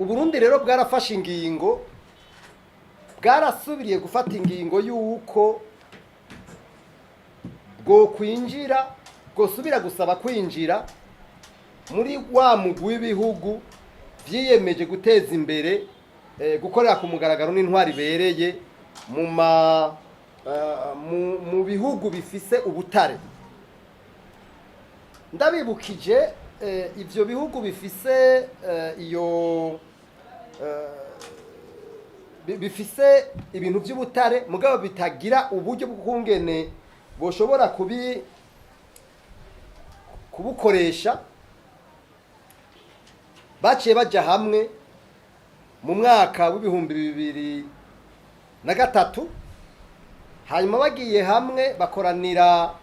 Uburundi rero bwarafashe ingingo, bwarasubiriye gufata ingingo y'uko bwo kwinjira, bwosubira gusaba kwinjira muri wa mugwi w'ibihugu vyiyemeje guteza imbere gukorera ku mugaragaro n'intwari ibereye mu bihugu bifise ubutare. Ndabibukije, ivyo bihugu bifise iyo bifise ibintu by'ubutare mugabo bitagira uburyo bw'ukungene boshobora kubukoresha, baciye baja hamwe mu mwaka w'2003. Hanyuma bagiye hamwe bakoranira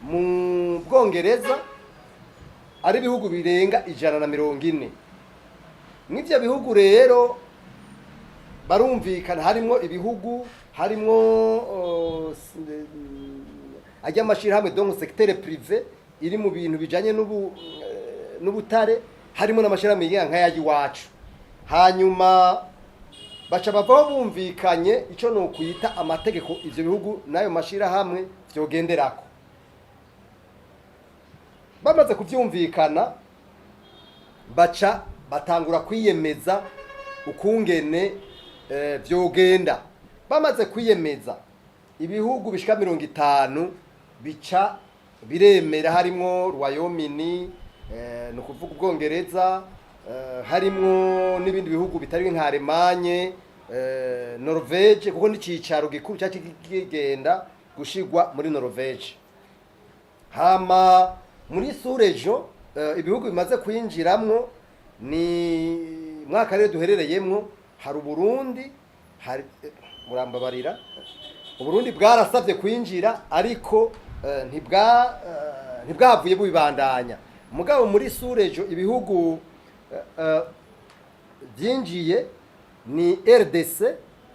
mu Bwongereza, ari ibihugu birenga 140. Mw'ivyo bihugu rero barumvikana, harimwo ibihugu, harimwo ajya amashirahamwe, donc secteur privé iri mu bintu bijanye n'ubutare, harimo n'amashirahamwe yigenga nk'aya iwacu. Hanyuma baca bavaho bumvikanye ico ni ukwita amategeko ivyo bihugu n'ayo mashirahamwe vyogenderako. Bamaze kuvyumvikana, baca batangura kwiyemeza ukungene vyogenda. Bamaze kwiyemeza, ibihugu bishika 50 bica biremera, harimwo Royaume-Uni, ni ukuvuga Ubwongereza, harimwo n'ibindi bihugu bitari nka Allemagne, Norvege, kuko n'icicaro gikuru cyaci kigenda gushigwa muri Norvege. Hama muri sous-région, ibihugu bimaze kwinjiramwo ni mwaka rero duherereyemwo, hari Uburundi, hari murambabarira, Uburundi bwarasabye kwinjira, ariko ntibwavuye bubibandanya. Mugabo muri sous-région ibihugu byinjiye ni RDC,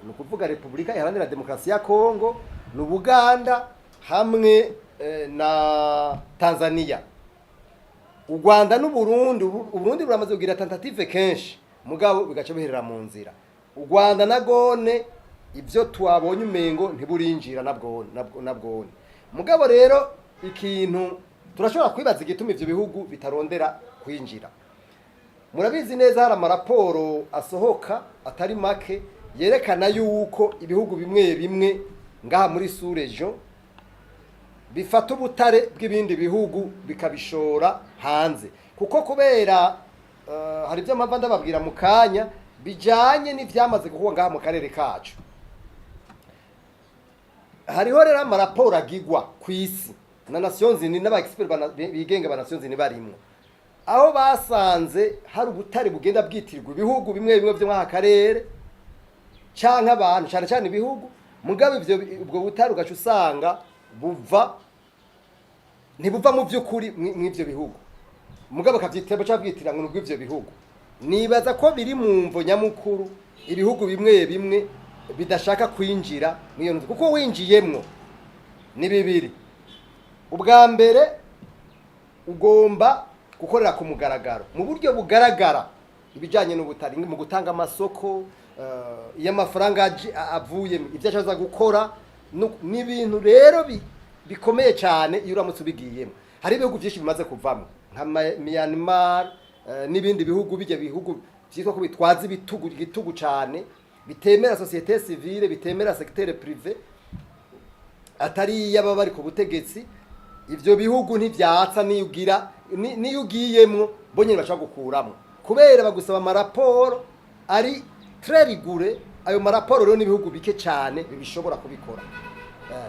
ni ukuvuga Repubulika Iharanira Demokarasi ya Kongo, ni Ubuganda hamwe na Tanzania. U Rwanda n'Uburundi, Uburundi buramaze kugira tentative kenshi, mugabo bigaca biherera mu nzira. U Rwanda na gone ibyo twabonye umengo ntiburinjira nabwone. Mugabo rero ikintu turashobora kwibaza, igituma ivyo bihugu bitarondera kwinjira, murabizi neza, hari amaraporo asohoka atari make yerekana yuko ibihugu bimwe bimwe ngaha muri sous-région bifata ubutare bw'ibindi bihugu bikabishora hanze, kuko kubera hari ibyo mpamva ndababwira mu kanya bijanye n'ivyamaze gukorwa ngaha mu karere kacu. Hariho rero amaraporo agigwa ku isi na Nations Unies n'aba experts bigenga ba Nations Unies barimwo, aho basanze hari ubutare bugenda bwitirwa ibihugu bimwe bimwe vyo mw'aka karere canke abantu, cane cane ibihugu. Mugabo ivyo, ubwo butare ugaca usanga buva, ntibuva mu vy'ukuri mw'ivyo bihugu, mugabo bakavyitira, baca bavyitira ngo nubwo ivyo bihugu. Nibaza ko biri mu mvo nyamukuru ibihugu bimwe bimwe bidashaka kwinjira mw'iyo nzu, kuko winjiyemwo ni bibiri. Ubwa mbere, ugomba gukorera ku mugaragaro, mu buryo bugaragara, ibijyanye n'ubutare mu gutanga amasoko, iyo amafaranga avuye, ibyo ashaza gukora. Ni ibintu rero bikomeye cyane iyo uramutse ubigiyemo. Hari ibihugu byinshi bimaze kuvamo nka Myanmar, n'ibindi bihugu, bijya bihugu byitwa ko bitwaza igitugu cyane, bitemera société civile, bitemera secteur privé atari iy'ababa bari ku butegetsi. Ivyo bihugu ntivyatsa, niyo ugira niyo ugiyemwo bo nyene bashobora gukuramwo, kubera bagusaba amaraporo ari très rigoureux. Ayo maraporo rero n'ibihugu bike cyane bibishobora kubikora.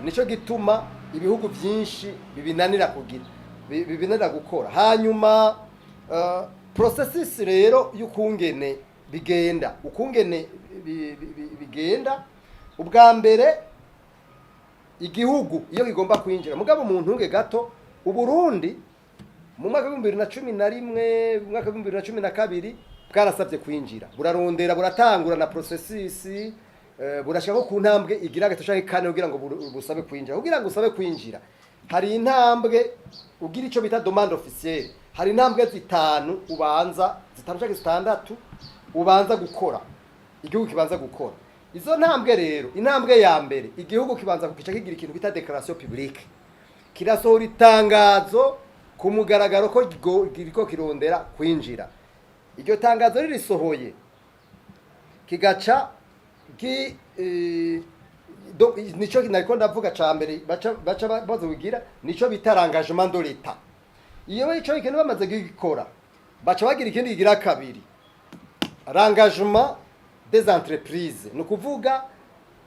Nico gituma ibihugu byinshi bibinanira kugira bibinanira gukora. Hanyuma processus rero y'ukungene bigenda, ukungene bigenda, ubwa mbere igihugu iyo kigomba kwinjira, mugabo mu ntunge gato, Uburundi mu mwaka w'2011, mu mwaka w'2012 bwarasabye kwinjira, burarondera, buratangura na processus, burashika ko ku ntambwe igira gatatu canke kane kugira ngo busabe kwinjira. Kugira ngo usabe kwinjira, hari intambwe ugira, ico bita demande officielle. Hari intambwe zitanu ubanza, zitanu canke zitandatu. ubanza gukora, igihugu kibanza gukora. Izo ntambwe rero, intambwe ya mbere, igihugu kibanza kukica kigira ikintu bita déclaration publique, kirasohora itangazo ku mugaragaro ko kiriko kirondera kwinjira. Iryo tangazo ririsohoye, kigaca gi nico nariko ndavuga ca mbere baca bazobigira, nico bita l'engagement de l'État. Iyo ico ikintu bamaze gikora, baca bagira ikindi kigira kabiri, l'engagement des entreprises. Ni ukuvuga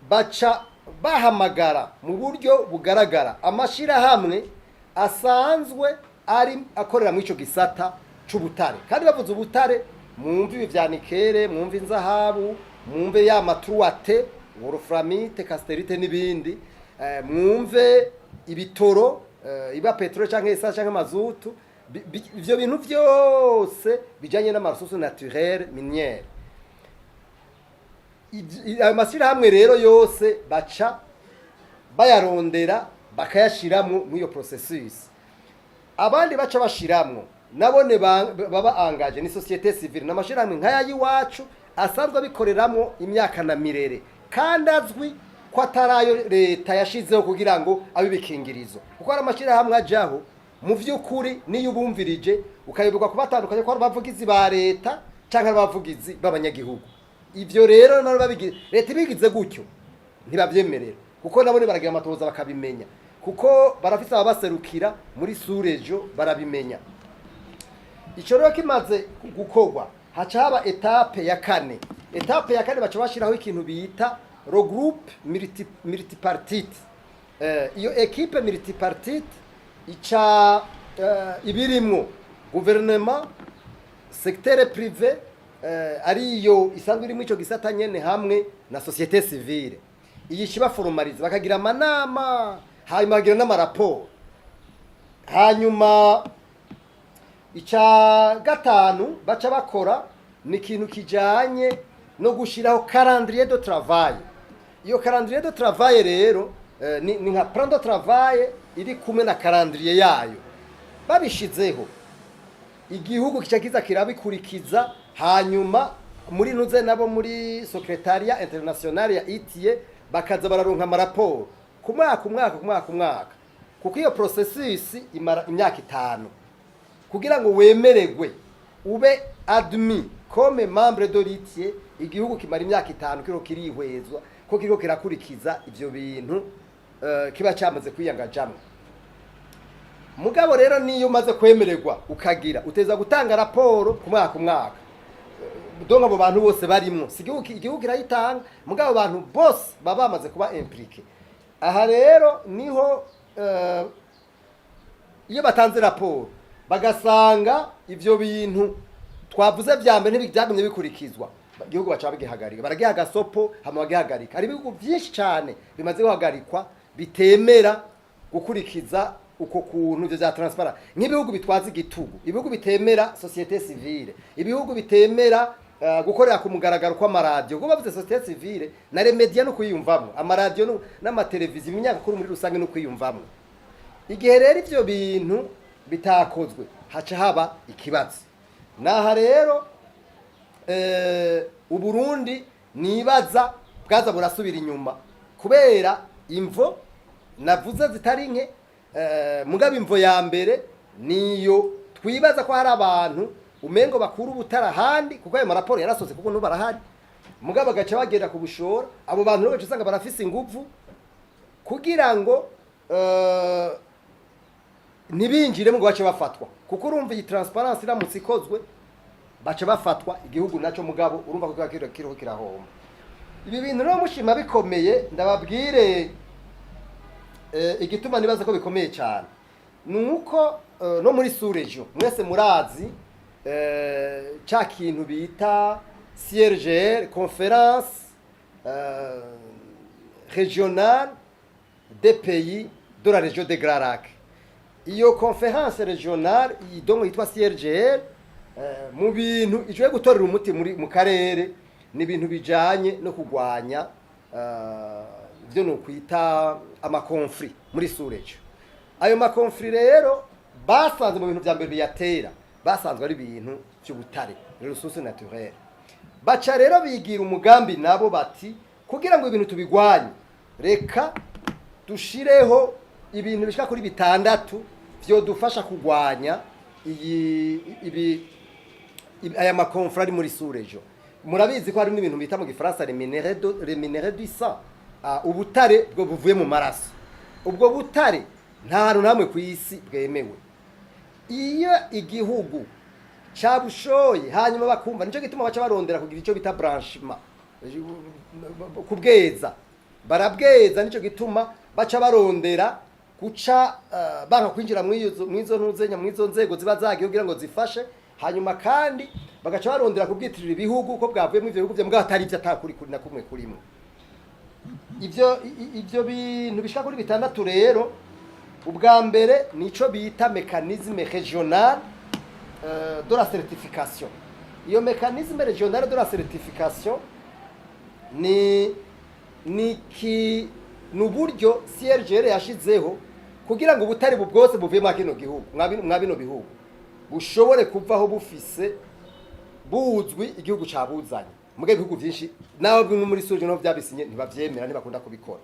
baca bahamagara mu buryo bugaragara amashirahamwe asanzwe ari akorera muri ico gisata c'ubutare. Kandi bavuze ubutare, mwumve ibi vya nickel, mwumve inzahabu, mwumve ya ma 3T, wolframite, cassitérite n'ibindi, mwumve ibitoro, iba pétrole canke essence canke mazutu, ivyo bintu vyose bijanye n'ama ressources naturelles minières. Ayo mashyirahamwe rero yose baca bayarondera, bakayashiramwo muri iyo processus. Abandi baca bashiramwo nabone baba engagé ni société civile n'amashirahamwe nk'aya y'iwacu asanzwe abikoreramwo imyaka na mirere, kandi azwi ko atari ayo leta yashizeho kugira ngo abe ibikingirizo, kuko hari amashirahamwe ajaho mu vy'ukuri niyo ubumvirije ukayoberwa kubatandukanye ko ari abavugizi ba leta canke ari abavugizi b'abanyagihugu. Ivyo rero nabo babigize, leta ibigize gutyo ntibavyemerera, kuko nabo baragira amatohoza bakabimenya, kuko barafise ababaserukira muri sous-région, barabimenya. Ico rero kimaze gukorwa, haca haba étape ya kane. Étape ya kane, baca bashiraho ikintu bita le groupe multipartite. Iyo équipe multipartite ica ibirimwo gouvernement, secteur privé, ariyo isanzwe irimo ico gisata nyene, hamwe na société civile. Iyi kiba formaliza, bakagira amanama, hanyuma bakagira n'amaraporo. Hanyuma ica gatanu baca bakora ni ikintu kijanye no gushiraho calendrier de travail. Iyo calendrier de travail rero, ni nka plan de travail iri kumwe na calendrier yayo. Babishizeho, igihugu kica kiza kirabikurikiza. Hanyuma muri nuze nabo muri secrétariat international ya ITIE bakaza bararonka amaraporo ku mwaka, umwaka, ku mwaka, umwaka, kuko iyo processus imara imyaka 5 kugira ngo wemererwe ube admis comme membre de l'ITIE. Igihugu kimara imyaka 5 kiriko kirihwezwa ko kiriko kirakurikiza ivyo bintu kiba cyamaze kwiyangajamwo. Mugabo rero niyo umaze kwemererwa, ukagira uteza gutanga raporo ku mwaka, umwaka. Donc abo bantu bose barimwo, si igihugu, igihugu kirayitanga, mugabo abantu bose baba bamaze kuba impliqué. Aha rero niho iyo batanze raporo bagasanga ivyo bintu twavuze vya mbere ntibyagumye bikurikizwa, igihugu baca bagihagarika, baragiha agasopo hama bagihagarika. Hari ibihugu vyinshi cane bimaze guhagarikwa bitemera gukurikiza uko kuntu ivyo vya transparence, nk'ibihugu bitwaza igitugu, ibihugu bitemera société civile, ibihugu bitemera gukorera ku mugaragaro kw'amaradiyo. Kuko bavuze société civile na les médias no kwiyumvamwo, amaradiyo n'amateleviziyo, iminyamakuru muri rusange no kwiyumvamwo. Igihe rero ivyo bintu bitakozwe, haca haba ikibazo. Naha rero Uburundi nibaza bwaza burasubira inyuma kubera imvo navuze zitari nke. Mugabo imvo ya mbere niyo twibaza ko hari abantu umengo bakura ubutara ahandi, kuko ayo maraporo yarasoze, kuko n'ubu barahari, mugabo bagaca bagenda kubushora. Abo bantu rero baca usanga barafise inguvu kugira ngo ntibinjire ngo bace bafatwa, kuko urumva iyi transparence iramutse ikozwe baca bafatwa, igihugu naco mugabo urumva ko kiba kiriho kirahomba. Ibi bintu rero mushima bikomeye. Ndababwire igituma nibaza ko bikomeye cyane ni uko no muri sous-région mwese murazi ca kintu bita CIRGL, conférence régionale des pays de la région des Grands Lacs. Iyo conférence régionale donc yitwa CIRGL, mu bintu ijoye gutorera umuti muri mu karere ni ibintu bijanye no kugwanya ivyo no kwita ama conflits muri sous-région. Ayo ma conflits rero basanze mu bintu vya mbere biyatera basanzwe ari ibintu vy'ubutare, ressources naturelles. Baca rero bigira umugambi nabo bati: "Kugira ngo ibintu tubigwanye, reka dushireho ibintu bishika kuri bitandatu vyodufasha kugwanya iyi ibi aya ma conflits ari muri sous-région." Murabizi ko hari n'ibintu bita mu Gifaransa les minerais du sang, ubutare bwo buvuye mu maraso. Ubwo butare nta hantu namwe ku isi bwemewe. Iyo igihugu cabushoye, hanyuma bakumva, nico gituma baca barondera kugira ico bita blanchiment, kubweza, barabweza. Nico gituma baca barondera guca banka kwinjira mwizo ntuzenya, mwizo nzego ziba zagiye kugira ngo zifashe. Hanyuma kandi bagaca barondera kubwitirira ibihugu ko bwavuye mu ivyo bihugu vya, mugabo atari ivyo, atakuri kuri na kumwe kurimwe. Ivyo bintu bishika kuri bitandatu rero, ubwa mbere nico bita mécanisme régional de la certification. Iyo mécanisme régional de la certification ni uburyo CIRGL yashizeho kugira ngo ubutare bwose buvuye mwa kino gihugu, mwa bino bihugu, bushobore kuvaho bufise buzwi igihugu cabuzanye. Muga ibihugu vyinshi, naho bimwe muri suje no vyabisinye, ntibavyemera, ntibakunda kubikora.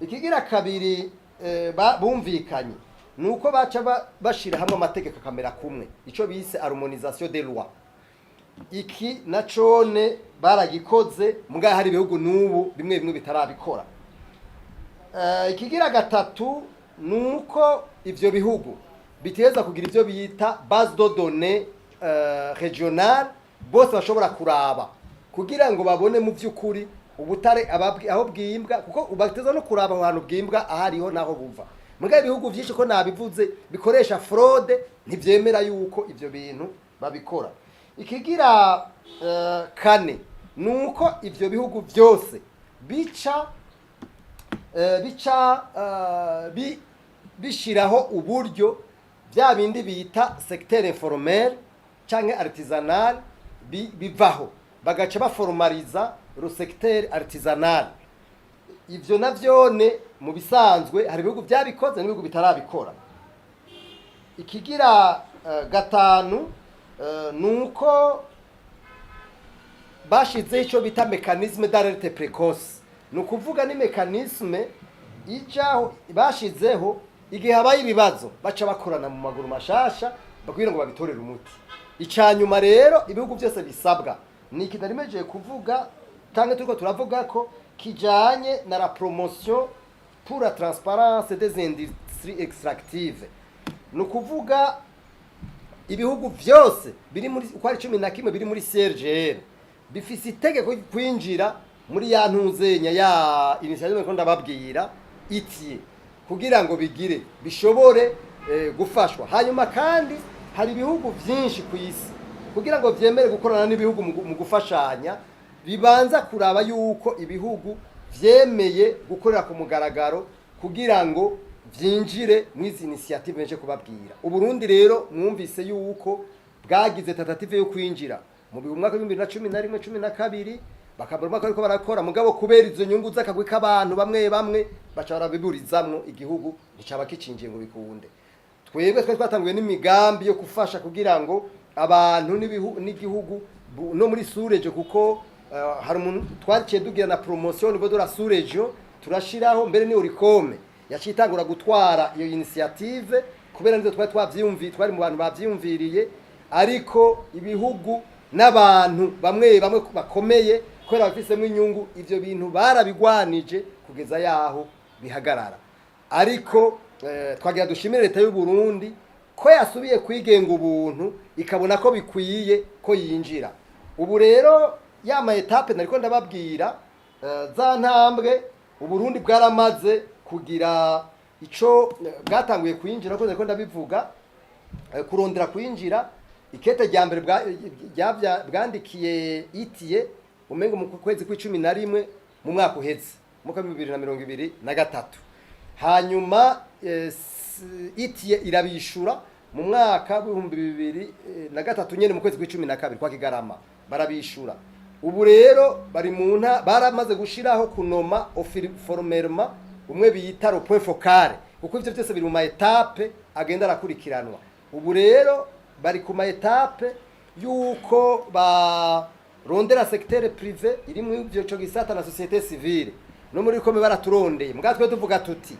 Ikigira kabiri bumvikanye nuko baca bashira hamwe amategeko akamera kumwe, ico bise harmonisation des lois. Iki nacone baragikoze, muga hari ibihugu n'ubu bimwe bimwe bitarabikora. Ikigira gatatu nuko ivyo bihugu biteza kugira ivyo bita base de données régionale, bose bashobora kuraba kugira ngo babone mu vy'ukuri ubutare aho bwimbwa, kuko bateza no kuraba aho hantu bwimbwa ahariho naho buva. Muga ibihugu vyinshi, ko nabivuze, bikoresha fraude, ntivyemera yuko ivyo bintu babikora. Ikigira kane nuko ivyo bihugu vyose bica bishiraho uburyo bya bindi bita secteur informel canke artisanal bivaho, bagaca baformaliza le secteur artisanal. Ivyo navyone mu bisanzwe hari ibihugu byabikoze n'ibihugu bitarabikora. Ikigira gatanu nuko bashizeho ico bita mécanisme d'alerte précoce. Ni ukuvuga ni mécanisme ijaho bashizeho, igihe habaye ibibazo baca bakorana mu maguru mashasha kugira ngo babitorere umuti. Ica nyuma rero ibihugu byose bisabwa ni iki narimejeje kuvuga, canke turiko turavuga ko kijanye na la promotion pour la transparence des industries extractives. Ni ukuvuga ibihugu vyose biri muri, uko ari 11 biri muri CIRGL, bifise itegeko ryo kwinjira muri ya ntuzenya, ya initiative ko ndababwira itiye, kugira ngo bigire bishobore gufashwa. Hanyuma kandi hari ibihugu vyinshi ku isi, kugira ngo vyemere gukorana n'ibihugu mu gufashanya, bibanza kuraba yuko ibihugu vyemeye gukorera ku mugaragaro kugira ngo vyinjire mw'izi initiative nje kubabwira. Uburundi rero mwumvise yuko bwagize tentative yo kwinjira mu mwaka wa 2011, 12, bakabura umwaka bariko barakora. Mugabo kubera izo nyungu z'akagwi k'abantu bamwe bamwe, baca barabiburizamwo, igihugu nticaba kicinjiye ngo bikunde. Twebwe twari twatanguye n'imigambi yo gufasha kugira ngo abantu n'igihugu no muri sous-région, kuko hari umuntu twaciye dugira na promotion niveau de la sous-région, turashiraho mbere ni Olucome yaciye itangura gutwara iyo initiative, kubera nivyo twari twavyiyumviye, twari mu bantu bavyiyumviriye. Ariko ibihugu n'abantu bamwe bamwe bakomeye, kubera bafisemo inyungu, ivyo bintu barabigwanije kugeza yaho bihagarara. Ariko twagira dushimire leta y'u Burundi ko yasubiye kwigenga ubuntu, ikabona ko bikwiye ko yinjira. Ubu rero ya ma étapes nariko ndababwira, za ntambwe, Uburundi bwaramaze kugira ico bwatanguye kwinjira, ko nariko ndabivuga, kurondera kwinjira. Ikete rya mbere bwandikiye itiye umengo mu kwezi kw'11 mu mwaka uheze, mu mwaka wa 2023. Hanyuma itiye irabishura mu mwaka wa 2003 nyene, mu kwezi kw'12 kwa Kigarama barabishura. Ubu rero bari mu nta baramaze gushiraho kunoma formellement umwe bita le point focal, kuko ivyo byose biri mu ma étapes agenda arakurikiranwa. Ubu rero bari ku ma étapes yuko ba Rondera secteur privé iri mu ivyo co gisata na société civile, no muri Olucome baraturondeye. Mugabo twe tuvuga tuti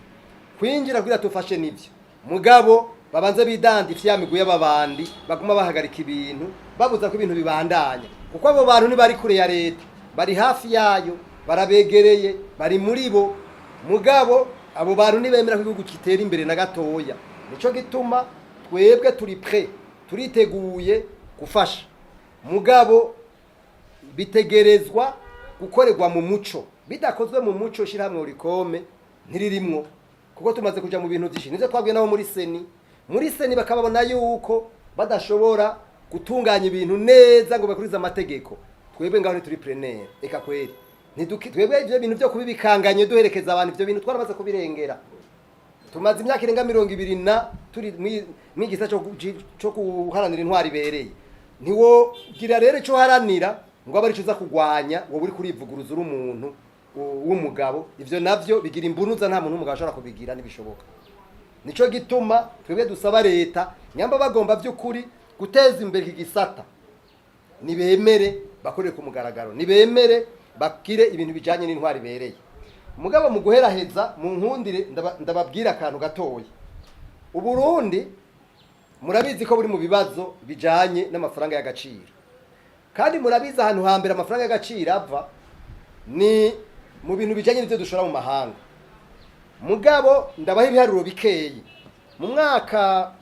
kwinjira kugira tufashe nivyo, mugabo babanze bidandifye ya migwi y'ababandi baguma bahagarika ibintu, babuza ko ibintu bibandanya, kuko abo bantu ntibari kure ya leta, bari hafi yayo, barabegereye, bari muri bo. Mugabo abo bantu ntibemera ko igihugu kitera imbere na gatoya. Nico gituma twebwe turi prêts, turiteguye gufasha, mugabo bitegerezwa gukorerwa mu muco. Bidakozwe mu muco, shirahamwe Olucome ntiririmwo, kuko tumaze kuja mu bintu vyinshi. Nivyo twabwiye nabo muri CENI. Muri CENI bakababona yuko badashobora gutunganya ibintu neza ngo bakurize amategeko. Twebwe ngaho ntituri preneur, eka kweri. Twebwe ivyo bintu vyo kubibikanganye duherekeza abantu, ivyo bintu twaramaze kubirengera. Tumaze imyaka irenga 20 na turi mwigisa cyo guharanira intwari ibereye. Ntiwogira rero ico uharanira ngo abe arico uza kugwanya, wowe uri kurivuguruza uri umuntu w'umugabo. Ivyo navyo bigira imbunuza, nta muntu w'umugabo ashobora kubigira, ntibishoboka. Nico gituma twebwe dusaba leta, nyamba bagomba by'ukuri guteza imbere iki gisata, nibemere bakorere ku mugaragaro, nibemere bakire ibintu bijanye n'intwari ibereye. Mugabo mu guheraheza, mu nkundire ndababwira akantu gatoya. Uburundi murabizi ko buri mu bibazo bijanye n'amafaranga y'agaciro, kandi murabizi ahantu hambere amafaranga y'agaciro ava ni mu bintu bijanye n'ivyo dushora mu mahanga. Mugabo ndabaha ibiharuro bikeyi. Mu mwaka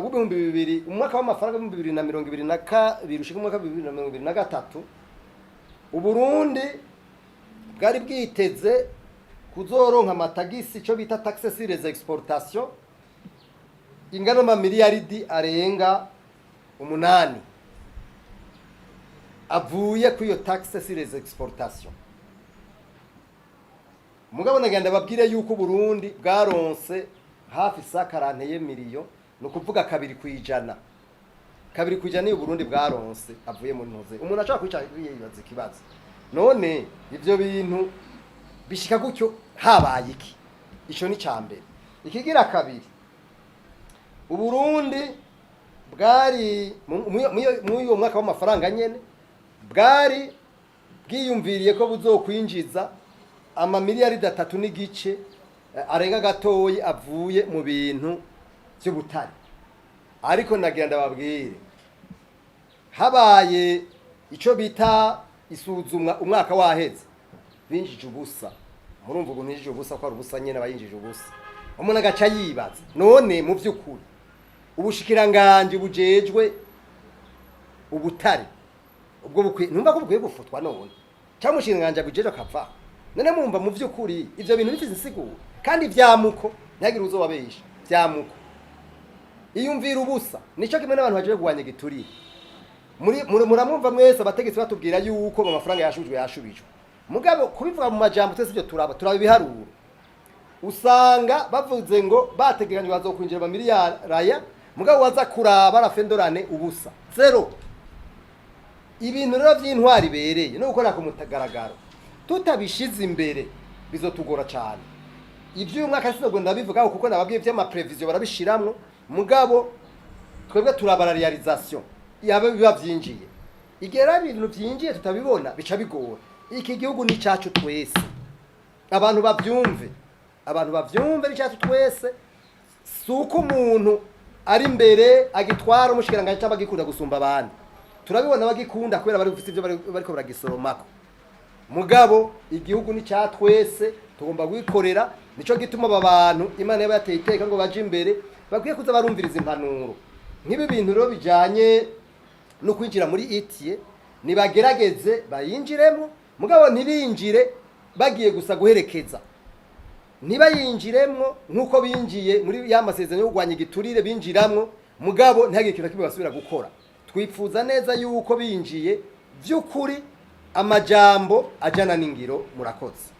w'2000, mu mwaka w'amafaranga w'2022 ushika mu mwaka w'2023, Uburundi bwari bwiteze kuzoronka amatagisi, ico bita taxe sur les exportations, ingana n'amamiliyaridi arenga 8 avuye kuri iyo taxe sur les exportations. Mugabo nagenda babwire yuko Burundi bwaronse hafi 141 miliyo, ni ukuvuga 2%. 2% niyo Burundi bwaronse avuye muri ntuze. Umuntu ashobora kwicara yibaza ikibazo: none ivyo bintu bishika gutyo habaye iki? Ico ni ca mbere. Ikigira kabiri, Uburundi bwari muri uwo mwaka w'amafaranga nyene bwari bwiyumviriye ko buzokwinjiza amamiliyaridi 3.5 arenga gatoyi avuye mu bintu by'ubutare. Ariko nagira ndababwire, habaye ico bita isuzumwa umwaka waheze, binjije ubusa. Murumva ukuntu yinjije ubusa, ko ari ubusa nyene, abayinjije ubusa. Umuntu agaca yibaza: none mu vy'ukuri ubushikiranganji bujejwe ubutare ubwo bukwiye, numva ko bukwiye gufutwa none, cyangwa umushikiranganji abujejwe akava? None mumva mu vy'ukuri ivyo bintu bifise insiguro? Kandi vyamuko ntihagire uzobabesha, vyamuko iyumvira ubusa. Nico kimwe n'abantu baje kurwanya igiturire. Muramwumva mwese abategetsi batubwira yuko mu mafaranga yashubijwe, yashubijwe. Mugabo kubivuga mu majambo, twese ibyo turaba ibiharuro. Usanga bavuze ngo bategekanywe bazokwinjira amamiliyari aya, mugabo waza kuraba rafendorane ubusa, zéro. Ibintu rero vy'intwari ibereye no gukora ku mugaragaro tutabishize imbere bizotugora cyane. Ivy'uyu mwaka sinubwo ndabivugaho, kuko nababwiye vy'ama prévisions barabishiramwo. Mugabo twebwe turabara réalisation yaba biba vyinjiye. Igihe rero ibintu vyinjiye tutabibona, bica bigora. Iki gihugu ni icacu twese, abantu bavyumve, abantu bavyumve, ni icacu twese. Si uko umuntu ari imbere agitwara umushikiranganji cyangwa agikunda gusumba abandi. Turabibona bagikunda kubera bari bufite ivyo bariko baragisoromako. Mugabo igihugu ni cya twese, tugomba gukorera. Nico gituma aba bantu Imana yaba yateye iteka ngo baje imbere bakwiye kuza barumviriza impanuro. Nk'ibi bintu rero bijanye no kwinjira muri ITIE, nibagerageze bayinjiremo, mugabo ntibinjire bagiye gusa guherekeza, ntibayinjiremwo nk'uko binjiye muri ya masezerano yo kurwanya igiturire, binjiramwo mugabo ntihagire ikintu na kimwe basubira gukora. Twifuza neza yuko binjiye by'ukuri, amajambo ajana n'ingiro. Murakoze.